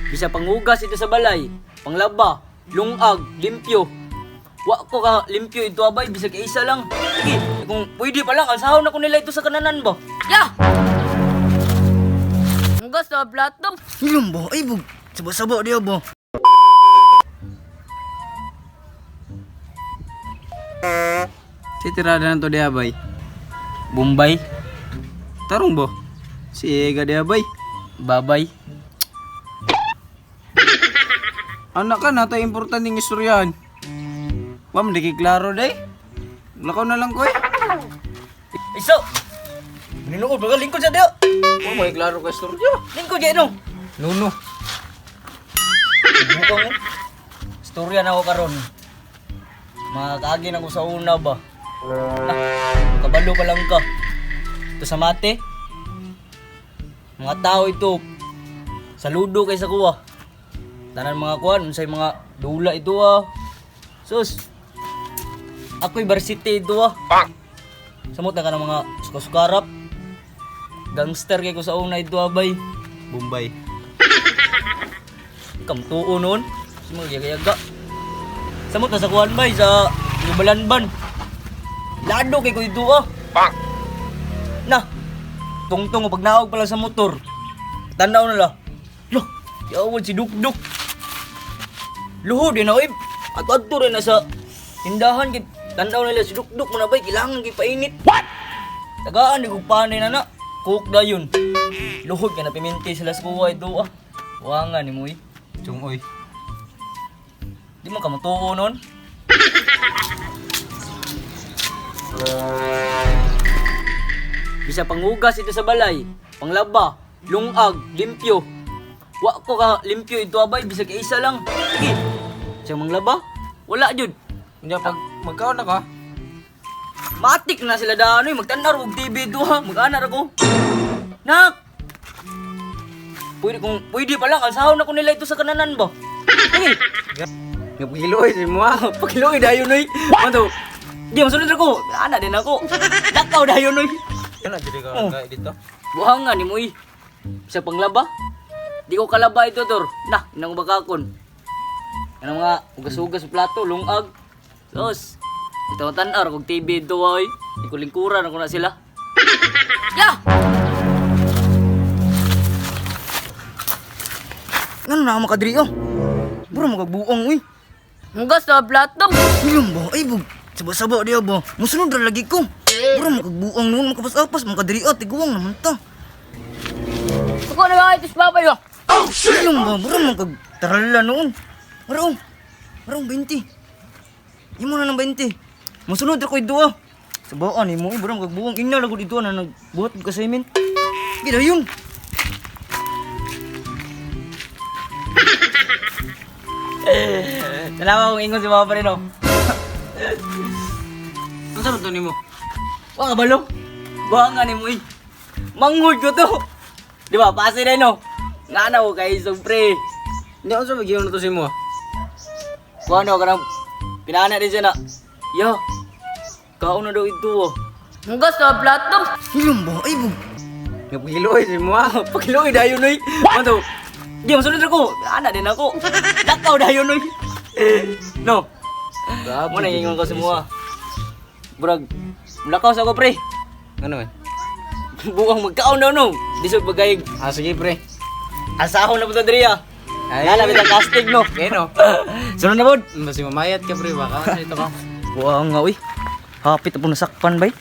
Bisa pangugas ito sa balay, panglaba, lungag, limpyo. Wa ko ka limpyo ito abay, bisag isa lang. Sige, kung pwede pa lang, alsahon na ko nila ito sa kananan ba? Ya! Hugas sa plato. Hilom ba? Ay, bug. Saba-saba diya ba? Si tirada na to diya bay. Bombay, Tarong bo. Si Ega diya bay. babay. Anak ka nata importante ng istoryahan. Wa man di kay klaro day. Lakaw na lang ko eh. Iso! Maninuod, baga lingkod sa diya. Wa may klaro ka istorya. Lingkod diya no. Nuno. Bukang mo. Storya na ako karon. Mga kaagi na ko sa una ba. Ah, kabalo pa lang ka. Ito sa mate. Mga tao ito. Saludo kay sa kuwa. Tanan mga kuan, unsay mga dula ito ah. Sus. Ako'y varsity ito ah. Samot na ka ng mga suka-sukarap. Gangster kay ko sa una ito ah, bay. Bombay. Kamtuo noon. Sa mga yaga-yaga. Samot na sa kuwan bay, sa Lubalanban. Lado kay ko ito ah. Na! Tungtong o pagnaog pala sa motor. Tanaw na la. Loh, yawon si Dukduk. Luho din na oy. At adto rin na sa tindahan kay tanaw nila si Dukduk mo na bay kailangan kay painit. What? Tagaan di kog panay na na. Cook dayon. Luhod ka na piminti sila sa kuwa ito ah. Wanga ni mo eh. Chungoy. Di mo ka matuo nun. Bisa pangugas ito sa balay, panglaba, lungag, limpyo. Wa ko ka limpyo ito abay, bisag isa lang. Sige. Siya manglaba? Wala jud. Unya pag magkaon na ka. Matik na sila daan oy, magtan-aw og TV duha, mag-anar ako. Nak. Pwede kung pwede pa lang alsahon na ko nila ito sa kananan ba. Sige. Ngapiloy si mo ah. Pakiloy dayon oy. Ano? Di masunod ako. Ana din ako. Lakaw dayon oy. Kana diri ka Oh. kay dito. Buhanga ni mo oy. Sa panglaba. Di ko kalaba ito tor. Nah, inang bakakon. Kanang mga ugas-ugas sa plato, lungag. Sos. Ito tan-ar kog TV ito oy. Di ko lingkuran ako na sila. Ya! Ngano na makadri oh. Bro magagbuang oy. Hugas sa plato. Hilom ba? Ay, bug. Saba-saba diya ba? Musunod ra lagi ko. Bro, makagbuang noon, makapas-apas, makadiri ah, tiguang naman ta. Suko na ba ito sa babay oh. Hilom ba? Bro, makagtarala noon. Maraong, maraong 20. Imo na ng 20. Musunod ra ko idua. Sabaan imo, eh, bro, makagbuang. Ina lagod idua na nagbuhat og assignment. Gila yun. Salamat kong ingon si Papa rin, oh. Unsa man to nimo? Wa ka balo. Wa nga ni mo eh. Manghud ko to. Di ba? Pase na no. Nga na ko kay isog pre. Hindi unsa ba giyon na to si mo? Kuha na ko kanang pinana din siya na. Yo. Kaon na daw ito oh. Hugas sa plato. Hilom ba? Ay bug. Ngapiloy si mo ah. Pakiloy dayon oy. Ano? Di masunod ako. Ana din ako. Lakaw dayon oy. No. Mo na ingon ko sa mua. Brag. Lakaw sa ako pre. Ano man? Buang magkaon daw no. Disog pagayig. Ah sige pre. Asahon na po ta diri ah. Ay. Lala bitang casting no. Okay no. Sunod na pod. Basi mamayat ka pre baka sa ito ka. Buang nga uy. Hapit na po nasakpan bay.